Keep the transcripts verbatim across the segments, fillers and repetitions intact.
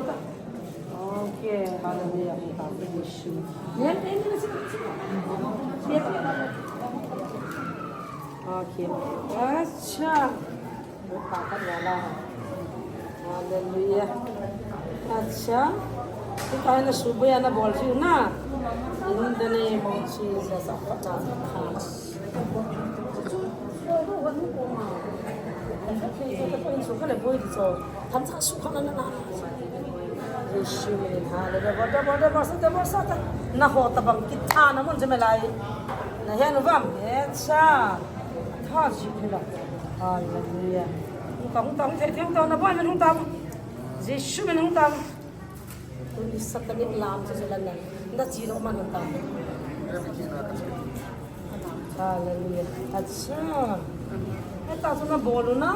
Okay, hallelujah. Okay. Acha. Hallelujah. Acha. Tukai na subuya na bol jiu na. In the name of Jesus. Jesu min in, hallelujah. Bol ta, bol ta, bol ta, bol ta. Na ho tabang kithana mun jeme lai. Na hian vam. Acha. Tha ji phila. Hallelujah. Hung ta, hung ta, hung thei, hung ta, na boi min hung ta. Jesu min hung ta. Tuni satanic lam chu chu lan na. Na chi lo man hung ta. Hallelujah. Acha. Heta chu na bol u na.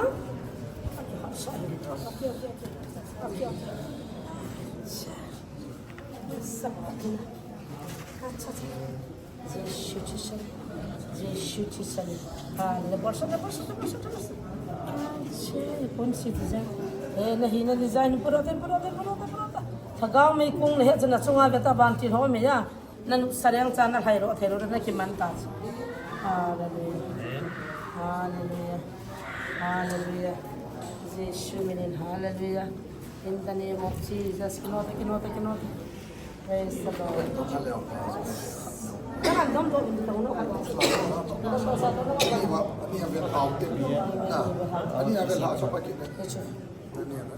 Jesu Christ. Jesu Christ. Hallelujah. Bol sa, bol sa, bol sa, bol sa. Acha, pon si ti ja. Eh, na hi na ni ja, ni pura te, pura te, pura te, pura te. Thagau mei kung le he chana chunga ve ta ban ti ho me ya. Nan sareng cha na hai ro, thei ro na ki man ta. Hallelujah. Hallelujah. Hallelujah. Jesu min in, hallelujah. In the name of Jesus. Kinota, kinota, kinota. Praise the Lord. Ka han dom dom in tong no ka.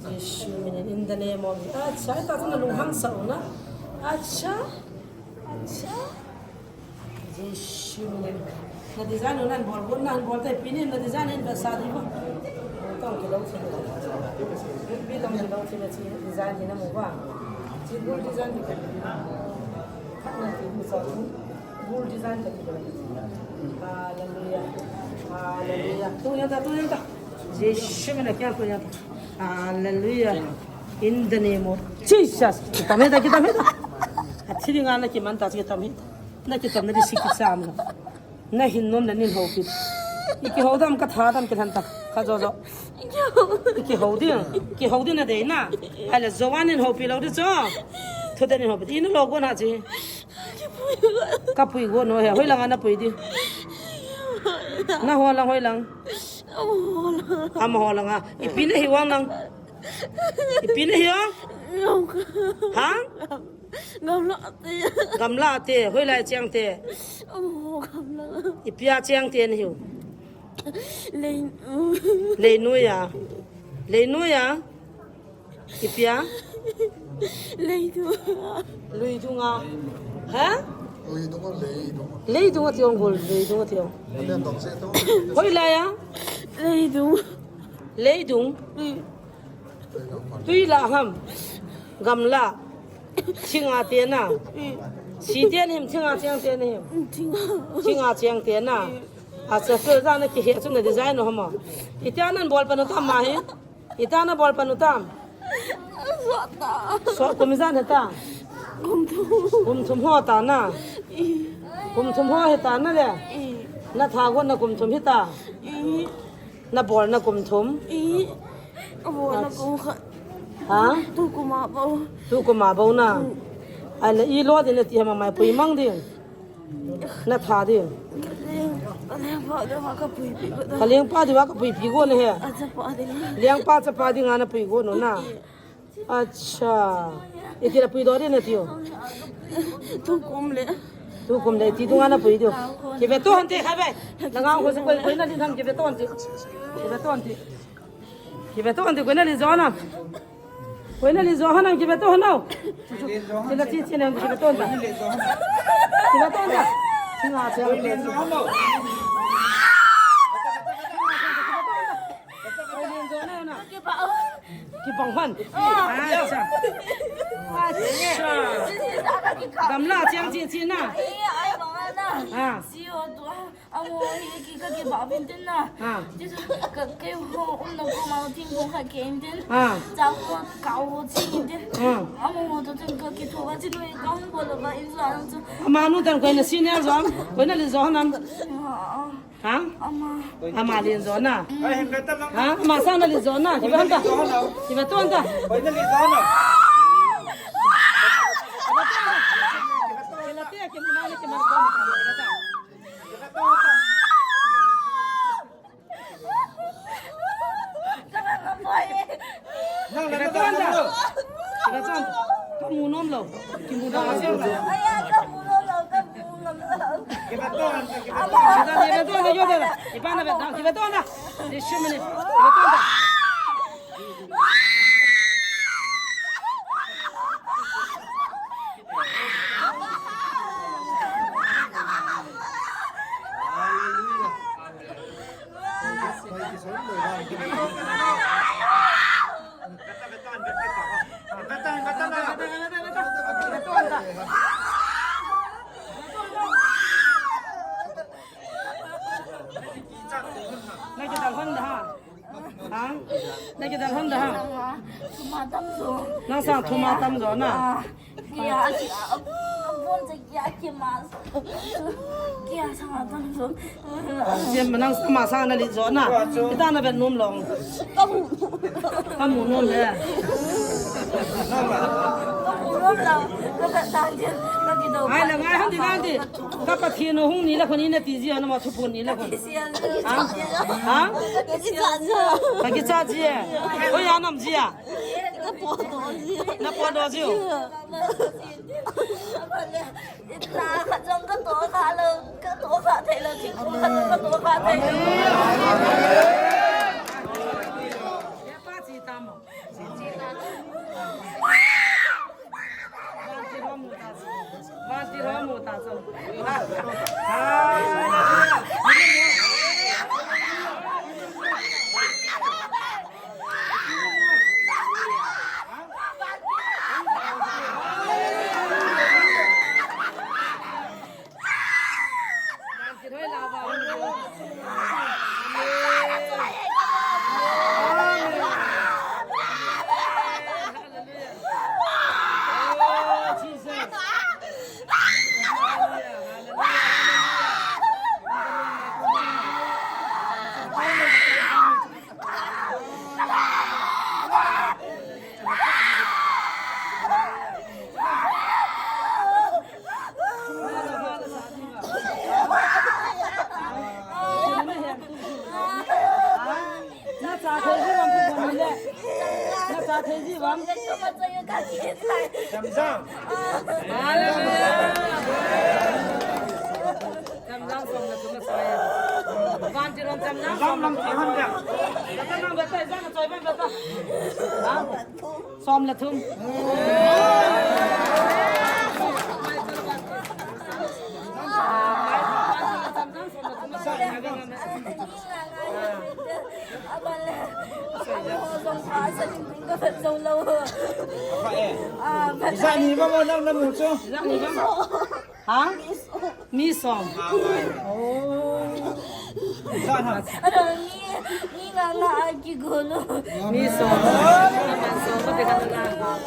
Jesu min in, in the name of, acha, ta na lung hang sa na. Acha. Acha. Jesu min in. Na design na bol, bol na bol te pinin na design in ba sa di ba. Tong ki lo thil. Bi tong ki lo thil chi design ni na mu ba. Chi bul design ki. Khat na ki mu sa. Bul design ka ki. Hallelujah. Hallelujah. Tu ya ta, tu ya ta. Jesu min in kya tu ya ta. Hallelujah. In the name of Jesus. Kitam heta, kitam heta. Athili nga na kiman ta, kitam heta. Na kitam na di si kisam na. Na hin nom na nin ho pi. I kiho dam ka tha dam ki than ta. Ka jo jo. I kiho ding. Kiho ding na dei na. Ai le jo wa nin ho pi lo di jo. Thu de nin ho pi. I na lo go na chi. Ka pui go no he. Hoi lang a na pui di. Na ho lang hoi lang. Ama ho lang a. I pi na hi wang lang. I pi na hi wang. Ha? Gamla te. Gamla te, hoi lai chiang te. Oh, gamla. I pia chiang te ni hiu. Lei. Lei nuia. Lei nuia. I pia. Lei tu. Lui tu nga. Ha? Lui tu nga, lei tu nga. Lei tu nga tiong gol, lei tu nga tiong. Hoi lai a? Lei tu. Lei tu. Tui la ham. Gamla. Thinga te na. Si te ni him, thinga chiang te ni him. Thinga chiang te na. A cha so za na ki he chu na design no hama. Ita nan bol pa no tam ma hi. Ita na bol pa no tam. So kum za na ta. Kum thum. Kum thum ho ta na. Kum thum ho he ta na le. Na tha go na kum thum hi ta. Na bol na kum thum. I, a bol na kum khat. Ha? Tu kum a bol. Tu kum a bol na. Ai na i lo din na ti hama mai pui mang din. Na tha din. Ka leng, ka leng pa de wa ka pui pi ko da. Ka leng pa de wa ka pui pi ko na he. A cha pa de. Leng pa cha pa de nga na pui ko no na. Acha. Iti la pui do de na tiu. Tu kum le. Tu kum le, ti tu nga na pui tiu. Ki ve to han te kha ve. Na nga ho se koi, koi na li han ki ve to han ti. Ki ve to han ti. Ki ve to han ti, koi na li jo na. Koi na li jo han ki ve to han na. Ti la ti ti na ki ve to han ta. Ki ve to han ta. Ti nga che. Kibang hon. Acha. Acha. Gamla chiang chi chi na. Ah. Ah. Ah. Ama nu tan koi na senior jong. Koi na li jong nam. Ah. Ha? Ama. Ama lin jo na. Ha? Ama sa na lin jo na. Ki ve hon ta. Ki ve to hon ta. Koi na lin jo na. Kiva ton. Kamu nom lou. Kimu da se. Aya, kamu nom lou, kamu nom lou. Kiva ton, kiva ton. Kiva ton, kiva ton. Kiva ton, kiva ton. Kiva ton. Nang kidang hon da ha? Ha? Nang kidang hon da ha? Thuma tam jo. Nang sang thuma tam jo na? Ah, kia, ah, ah, bon se kia, kia mas. Kia sang tam jo. Siam nang sama sang na li jo na. Kita na vet nom lou. Kamu nom le. Kamu nom lou. Ka ka ta je. Ka ki do. Ai la ngai hon di ngai di. Ka Pathen hung ni la khoni na ti ji na ma thu pun ni la khon. Ha? Ha? Ka kicha ji. Ko ya nam ji ya. Na po do ji. Ita khat jong ka to kha lou, ka to kha thei lou, thingkung khat jong ka to kha thei lou. Na cha thei ji vam tu bon le. Na cha thei ji vam. Cham jang. Hallelujah. Cham jang som le thum a soi. Van ti ron cham jang som le thum a soi. Beta nang beta, jang soi beta. Ha? Som le thum. Ijat ni bang o nang namu chu? Ijat ni bang? Ha? Mi som. Oh. Ijat ham? Aro mi, mi nga nga a kigo lou. Mi som.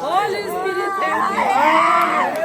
Holy Spirit, thank you.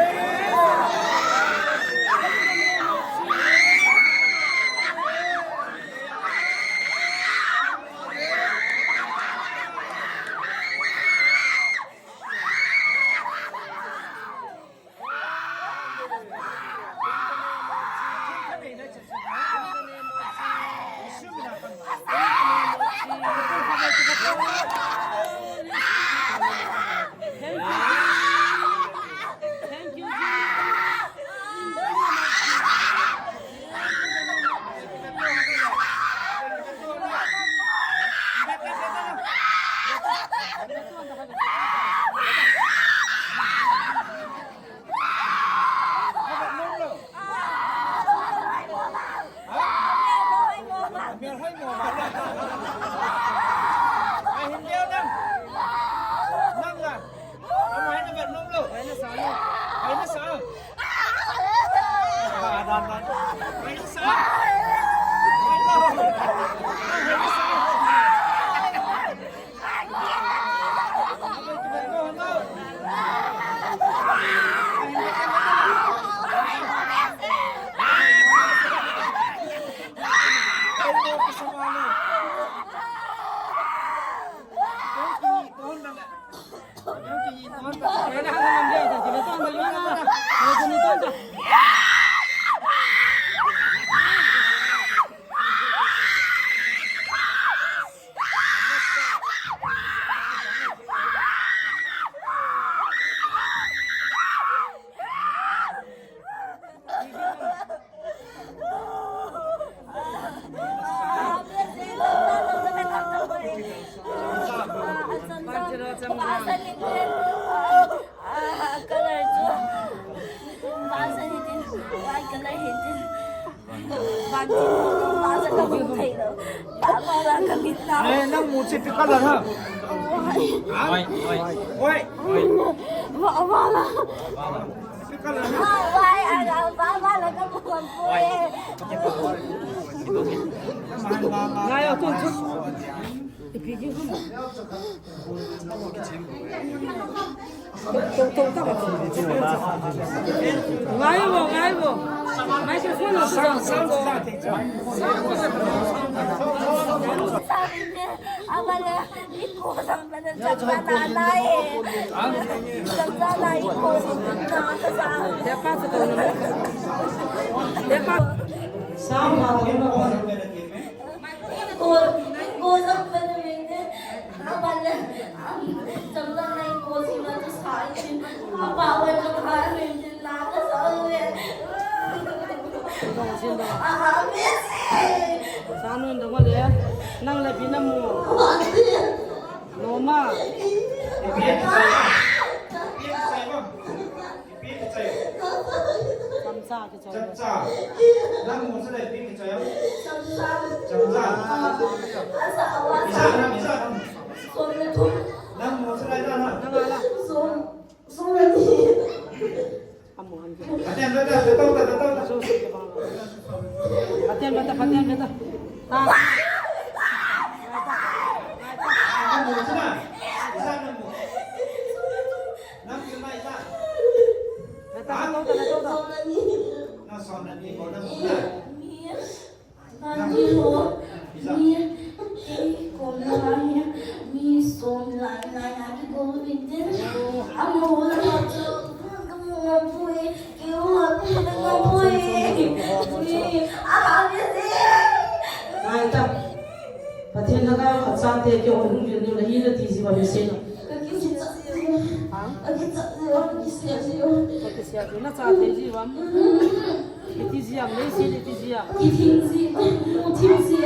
Eh, nang mu che pi ka la ha. Oi, oi. Oi. Oi. Wa, wa la. Pi ka la ha. Wa, wa, wa, wa la ka mu ko e. Ngai o tun tun. Ngaivo, ngaivo. Microphone lo sa. Abale, iko sang bale chapana nai. Chapana iko sang na sa. Depa sa to na. Depa. Sam ma ko. Ko, ko sang bale ne. Abale, am, chapana nai ko sang na sa. Apa wa chapana nai. Sanun dong le, nang le bi na mu. Loma. Chamcha kichai. Chamcha. Nang mu sa le bi kichai. Chamcha. Isa, nang isa, nang. Nang mu sa le, nang. Nang ala. Amu han. Patien, patien, patien, patien, patien. Patien, patien, patien, patien. Ah. Amu, sina. Isa, amu. Nang, sina, isa. Patien, patien, patien, patien. Nang, sona ni, ko, nang, sina. Nang hi ho, mi, kei kom langa hi, mi som lai lai a kikou vin tin. Amaho langa chu, kamu ngam poi, kei ho, kamu ngam poi. Mi, a, mi si. Ngai ta. Pathen langa achate kihou hung vin ni la hi nati ji ba mi se na. Ka kichat ji. Ha? Ka kichat ji, ka kisel ji. Ka kisel ji, na chate ji ba. Iti ji am, leiset iti ji am. Kithing ji, mu thing ji.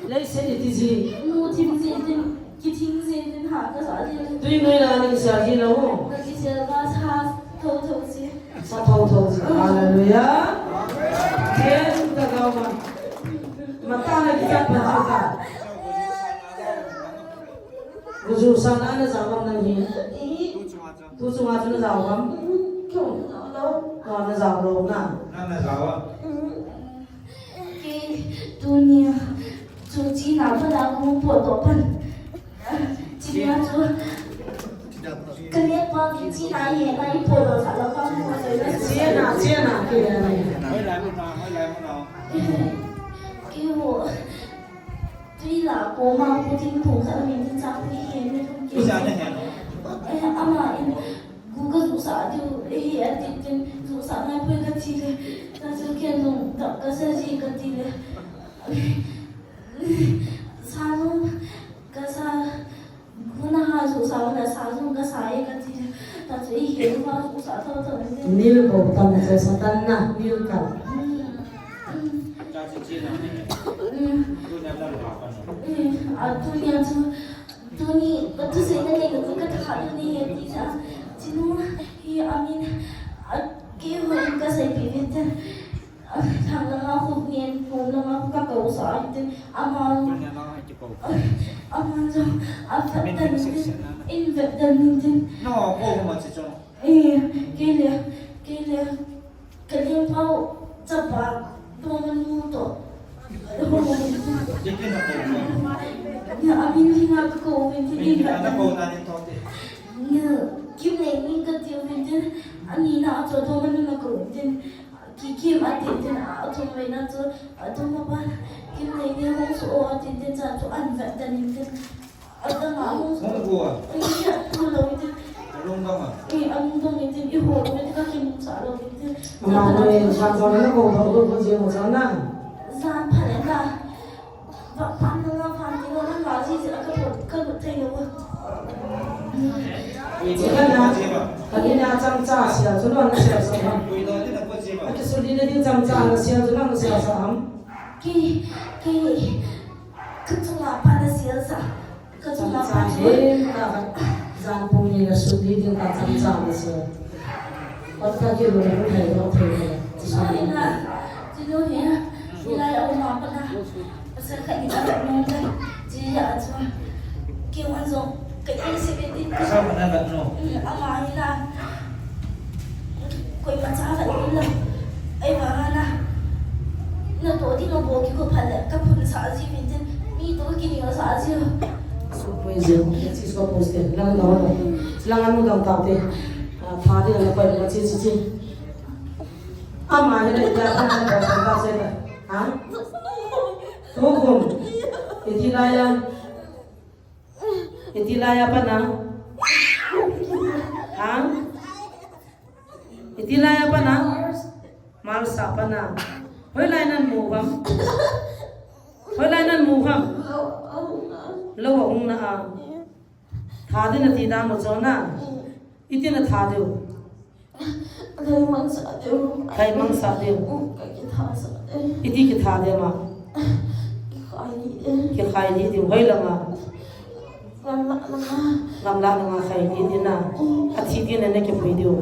Leiset iti ji. Mu thing ji, tin, kithing ji, tin ha, ka sa ji. Tui noi la ni sa ji lo. Ka kisel ba sa tho tho ji. Sa tho tho ji. Hallelujah. Ken ta ga ma. Mata na kichat pa ta. Guju sa na na sa ma na ni. Tu chunga chu na jao ham? Kei jao lou. Kei na jao lou na. Nang na jao a? Kei tunia chu china pa da kong po to pan. China chu. Ka le pa ki china ye na i po to sa la pa mo se na. China, china kei na. Hoi lai mo na, hoi lai mo na. Kei ho. Tui la koma pu tin pu khat min tin chang pi hen ni pu. Isa na hen. Eh, ama in gu ka ju sa diu, eh, a tin tin ju sa ngai pu ka ti le. Ta chu ken jong dap ka sa ji ka ti le. Sa jong ka sa, gu na ha ju sa na sa jong ka sa e ka ti le. Ta chu i he ma ju sa tho tho le. Nil ko tam sa sa tan na, nil ka. Hmm. Hmm. Hmm. A tunia chu, tuni, ka thusei na nei, ka, ka tha tuni he ti sa. Chinu, hi, I mean, a, kei ho in ka sei pi vin tin. A, thang langa khu ngen, hom langa khu ka kou sa vin tin. Ama, ama jong, a vet dan vin tin, in vet dan vin tin. No, ko ma chi chong. Eh, kei le, kei le, ka lengpa u chapa, Domanu toh. Nia, amin hi nga ka kou vin tin, in vet dan. Nia, Kimnei ni ka tiu vin tin, ani na chu Domanu na kou vin tin, Kikim a tin tin, a thum vei na chu, a thum pa, Kimnei ni hung su o a tin tin, cha chu an vet dan vin tin. Adang a hung. Hung ko a. Ei, a tu lo i tin. Alung dong a. Ei, alung dong i tin, i ho lo i tin, ka kimu sa lo i tin. Ama ko e, sa sa na ko ko ko ko je mo sa na. Zan pha le na. Va pha na na pha ti lo na ma ji ji a ka ko ka ko te lo. Ei, ka na, ka ni na chang cha sia, chu lo na sia sa ham. Ei, lo ni na ko je ba. A ki su ni na ni chang cha na sia, chu lo na sia sa ham. Ki, ki, ka chu la pa na sia sa. Ka chungchang pa chu. Chungchang, eh, ka, ka, jan pung ni na sut ni ding ka chungchang na sut. Pat ka ki lu lu thei lo thei lo. Ai na, chu Lo hi, hilai a um a pat na. Pasal khat in a vet nom tai. Chi a chu. Kei hon jong, kei hon se ve tin. Pasal khat in a vet nom. Um, ama hi na. Koima cha vet nom lo. Ahivang a na. Natoh ding a bol kigo phat le, ka phun sah ji uvin tin. Mi toh ka kining sah ji. Supoi jeng, chi so post te. Lang lang. Lang anu dang tau te. Ah, tha ding a na koi ma chi chi chi. Ama hi la ija pa na ba ba se la. Ha? Tukum. Iti laya. Iti laya pa na. Ha? Iti laya pa na. Malsa pa na. Hoilai nan mu ham. Hoilai nan mu ham. Lo ahung na a. Tha ding nati dan mo chona. Iti na tha diu. Kaimangsa diu. Kaimangsa diu. Kakithasa diu. Iti kitha diu ma. Kikhai li diu. Kikhai li diu. Hoilanga. Gamla langa. Gamla langa khai li diu na. Athi diu na na kipui diu.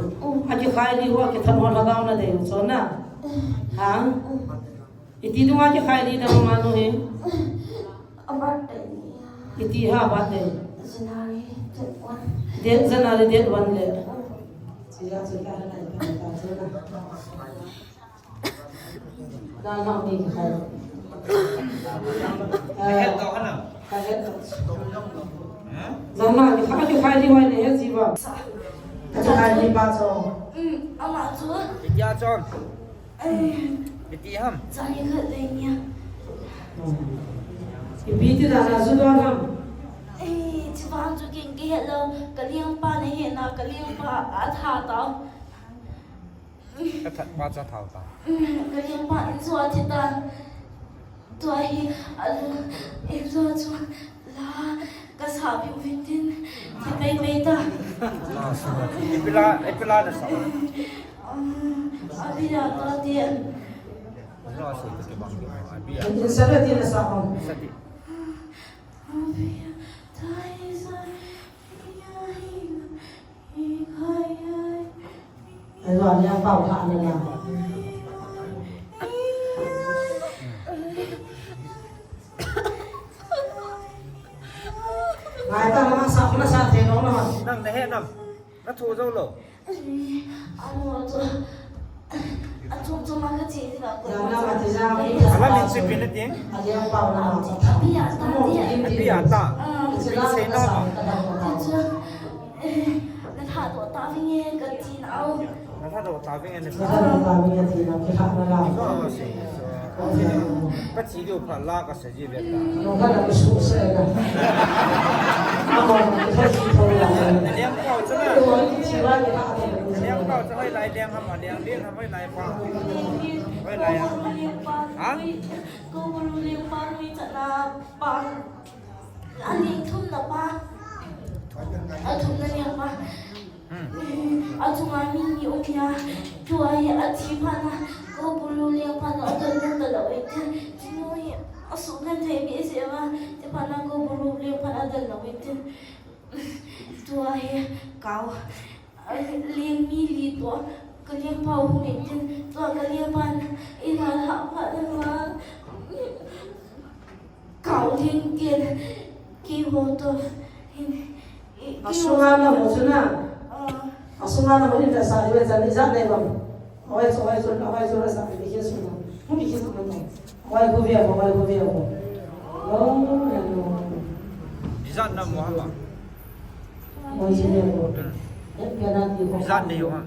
Akikhai li ho, akitha ho lhagao na diu. Chona. Ha? Iti dinga kikhai li ding ama nu hi? A birthday ni a. Iti ha birthday? January date one. Date, January date one le. Mm. Chi ja chu ka na ta ta chu na. Na na ni kikhai. Ka het to ha na? Ka het to. Ha? January kha kikhai li wai le he chi ba. Ka kikhai li ba cho. Mm, ama chu. Iti a chon. Ai. Iti ham? Chani khat le nia. Ipi ti dan a ju don ham? Ai, chuvang chu ken kahet lou. Ka lengpa nahet na, ka lengpa atha tau. Ka that pa cha thau ta. Ka lengpa in chu athi ta. Tua hi, alu, in chu chu. La, ka sa piu vin tin, ka pei pei ta. Ah, sa. Ipi la, ipi la na sa. Um, abi ya ta ti. Sa sa ta ki bang ki. Abi ya. In sa ti na sa ko. Sa ti. Abi ya ta sa. Ai, lo, aliang pau kha na la. Ngai ta, na sa, na sa thei lou na. Nang na he nam. Na thu zo lou. Amo chu. Achung chung ma ka che ni ba ko. Jana ma ti jang. Ala min se pin na ti. Aliang pau na. Abi ya ta ti. Abi ya ta. Ah. Min se na. Ti chu. Eh, na tha to ta vinge ka ti na. Na tha to ta vinge na. Na tha to ta vinge ti na, ki tha na la. Ka chi diu pha la ka sa ji ve ta. No ka la ku su se na. Amo ka chi to la. Aliang pau chu na. Aliang pau chu hoilai liang ham, aliang liang ham hoilai pa. Hoilai ya. Ha? Ko bulu liang pa mi cha na pa. Aliang thum na pa. Athum na liang pa. Hmm. Achunga mi ni um ya. Tua hi athi phat na. Ko bulu liang pa na adon na ta lou e te. Chinu hi asu kan thei mi se ma. Te pa na ko bulu liang pa na adon lou e te. Tua hi kau. Leng mi li to, ka lengpa hung in tin, tua ka lengpa in a lhah phat in a, kau leng tin, keiho to, hin, i, keiho. Asunga na mo chu na. Ah. Asunga na mo hin ta sa, i ve chan, i jat nei bang. Hoi chu, hoi chu, hoi chu la sa, i hin sung na. Hung i hin sung na. Hoi khu ve mo, hoi khu ve mo. Oh, no. I jat na mo ha ma. Ijat nei u ham?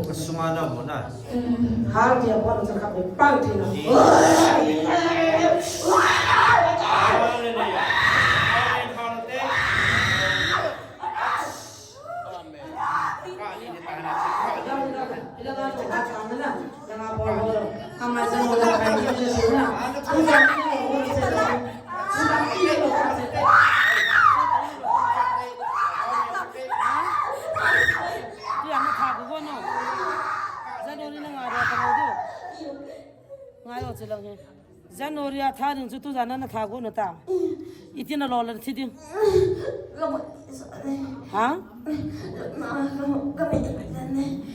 Asunga na mo na. January a tha ding chu tujan na tha go na ta. Iti nalo le thi ding. Ha?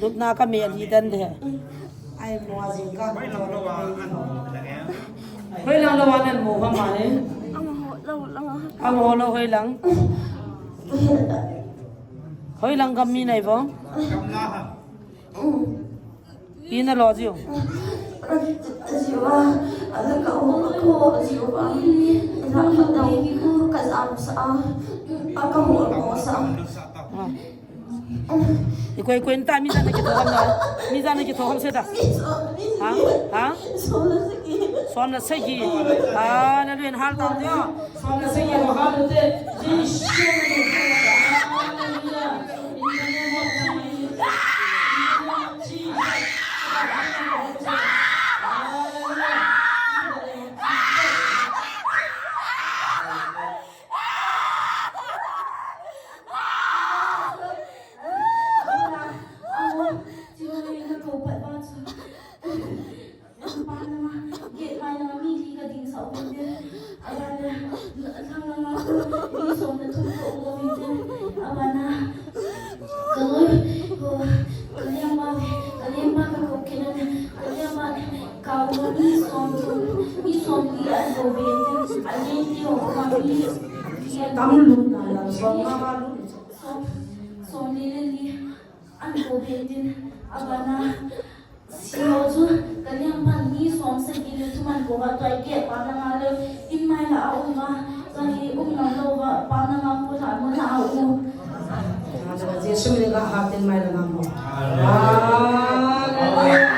Lupna ka meh li dan de. Ai mo jing ka. Hoilang lou a nan mo ham mani. Amaho lou lang. Hoilang. Hoilang gam mi nai vo. Pi nalo jiu. Jiu a, ala ka ho, ka ho jiu a. Ina ka dau, ka jam sa a, a ka ho mo sa. Ah. I koi koi ta mi jana ki thoham na. Mi jana ki thoham se ta. Ha? Ha? Som le sagi. Ah, na luen hal ta te. Som le sagi ho hal te. Hallelujah. Gate mai langa mi li ka ding sa uvin te. Abana, lhang langa mi som le thum ka um uvin te. Abana, ka loi, ko, ka lengpa, ka lengpa ka ko kena le, ka lengpa le, ka u mi som thum, mi som li an ko ve te. A leng te ho ka mi, tam lu na la, som nga nga lu. Som, som li le li, an ko ve te. Abana, Sio chu, ka lengpan mi som sagi le thum an ko va tua i gate pa langa le, in mai la a um va, tua hi um ngam lou va, pa langa ko la mo la a um. Jesu min ga ha tin mai langa mo. Hallelujah.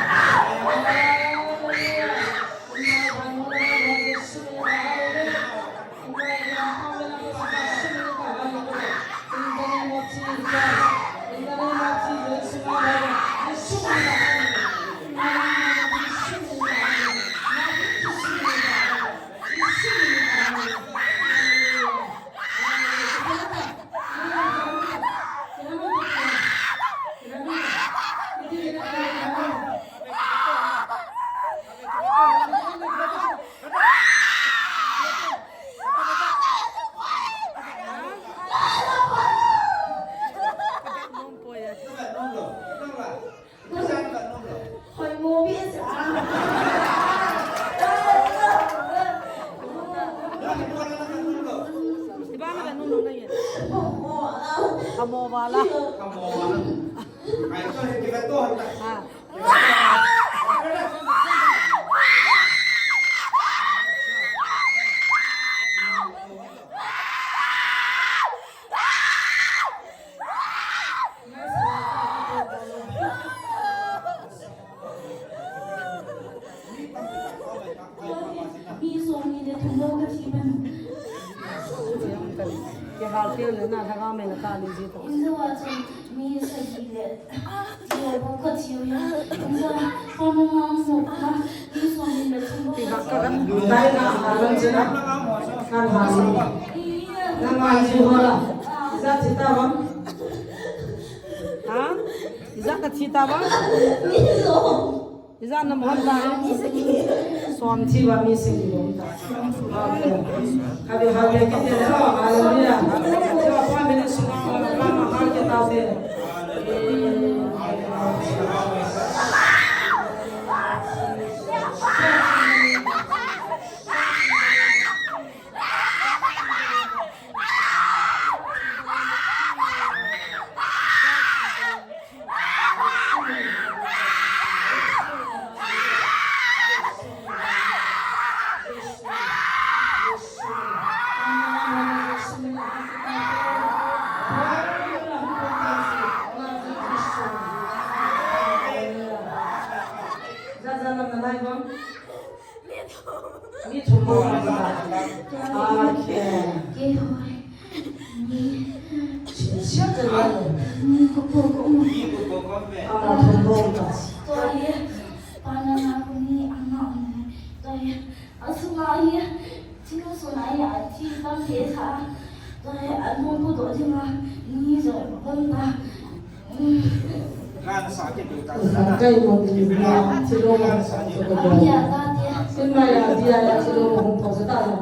Kamo wala. Kamo wala. Ah. Mi som ni le thum lou ka thi man. Kei hal tel le na lhagao me na ka ni ji to. Injo a chun mi sagi le. Yo bo ka thi ya. Injo a pa ma ma mo pa. Mi som ni le thum lou ka thi. Dai na ha ran che na. Kan ha ni. Na ma ji ho la. Ija thi ta bang. Ha? Ija ka thi ta bang. Mi som. Ija nam hon ta. Som thi ba mi sagi bom ta. Happy, happy, kiti le, oh, hallelujah. Hallelujah. Mi thum bou. Okay. Kei hoi. Ni. Siya ka na. Ni ko po ko mo. Ni ko po ko me. Ah, thum bou ta. Tua hi. Pa na nga ko ni ang na ang na. Tua hi. Asunga hi. Thinu suna hi a thi tam the sa. Tua hi a nung ko do jing a. Ni jo bom ta. Kai mo ni na thilo mo sa ko ko. Sin ma ya dia ya thilo mo ko sa ta lo.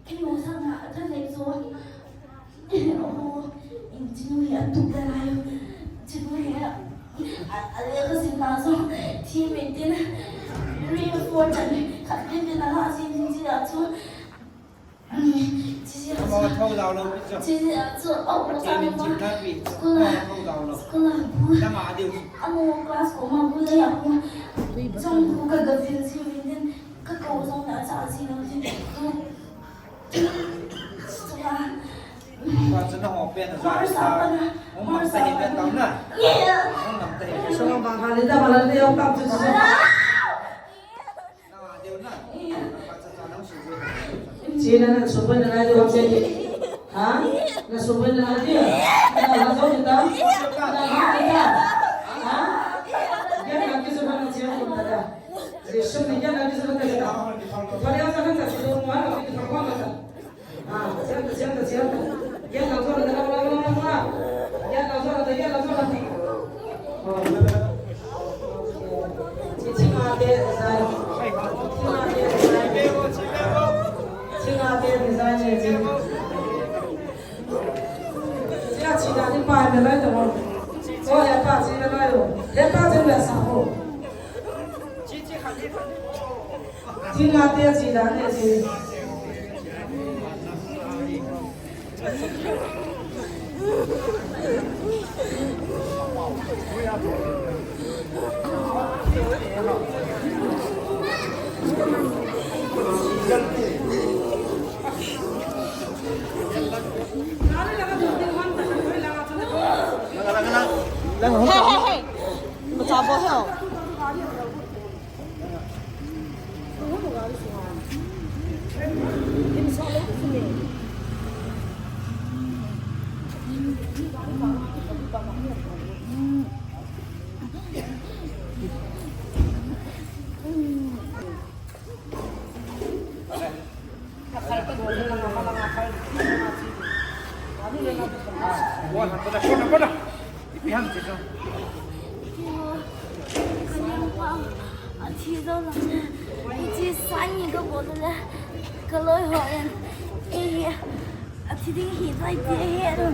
Kei o sa na, ka lei zo. Oh, in chinu hi a tuk da lai. Chinu hi a, a, a le ka sin na zo. Thi me tin. Re four chan. Khat tin tin na la sin sin sin a chu. Chi a chu. Chi a chu. Oh, ka sa ni pa. School a. School a bu. Amo class ko ma bu le a bu. Jong bu ka ga fin si me tin. Ka ko jong na cha si lo tin. Ba chu na ho pen a za sa. Hung nam ta hi pen tau na. Hung nam ta hi pen. Sung bang ha le da ba la le yong kam chu chu. Na deu na. Ba cha cha nang su. Chi na na su pen na deu che. Ha? Na su pen na deu. Na ha zo ni ta. Na ha ni ta. Ha? Ge na ki su na che ko ta da. Jesu ni ya na ki su na ta da. Ba ya sa na ta su ma na ki ta ko na ta. Thingate chi dan ne chi. Hey, hey, hey. Bachabo ho. Ipi ham che chu. Athi zo lang le. Ichi sani ka bol le. Ka loi ho en. Ei, athi ding hi tai ti he ro.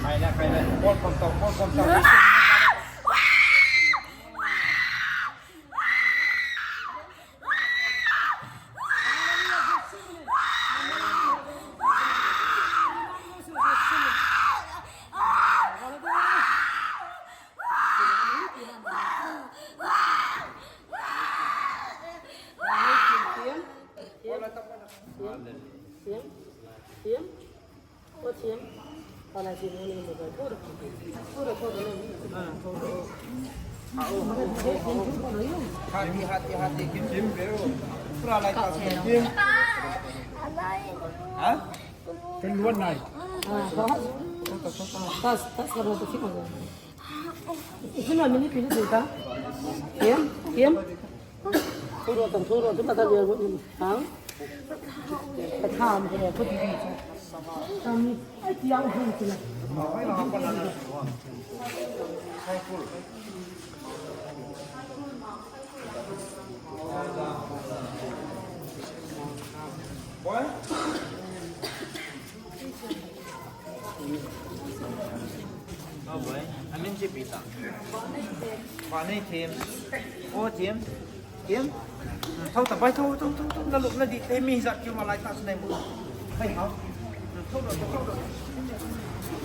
Kai la, kai la. Bol kon to, bol kon to. Hati, hati, hati, kim, kim, beu. Pura lai ta, kim. Ha? Kan luan nai. Tas, tas, tas, tas, tas, tas, tas, tas, tas, tas, Isin na mini pili sita. Kiem, kiem. Thuro tan, thuro tan, mata dia. Hang. Katham ko ko di di. Tam. Ai tiang hung sila. Boy? Oh, boy. Amin si Peter. Vanei Thiem. Oh, Thiem. Thiem. Hmm, thou ta, boy, thou, thou, thou, thou. Na lup na di, te mi hijat kiu ma lai ta sunai mu. Boy, hao. Hmm, thou, thou, thou, thou. Hmm, hmm, hmm.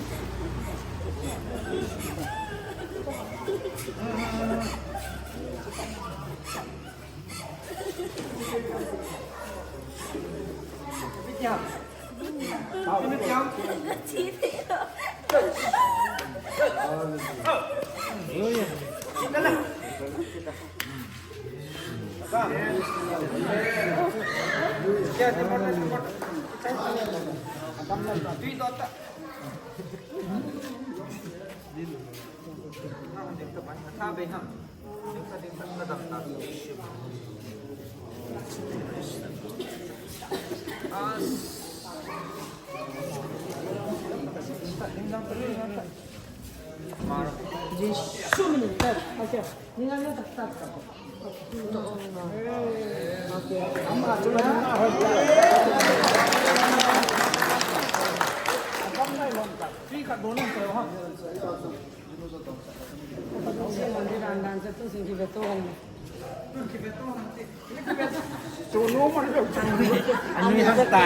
Ani sa ta.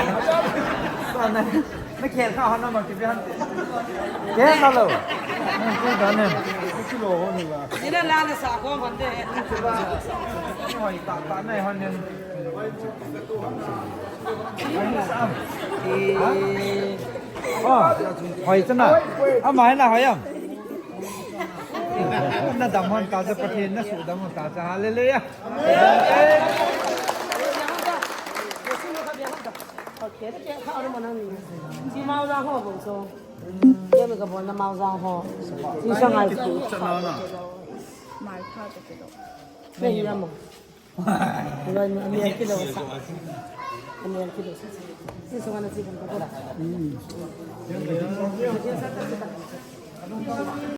Sa na. Na khen ka hana ma ki bi han. Khen na lo. Ni ku da ne. Ni ku lo ho ni ba. Ni na la na sa ko man de. Ni hoi ta ta na hon ne. Ni sa. Eh. Oh, hoi chana. Ama hai na hoi am. Na dam hon ta cha, Pathen na su dam hon ta cha. Hallelujah. Si Mao Zedong ho bou so. Ye me ka bon na Mao Zedong ho. Ni sa ngai. Mai pha ta ke lo. Nei ya mo. Amian kilo sa. Amian kilo sa. Si sunga na si kan ko.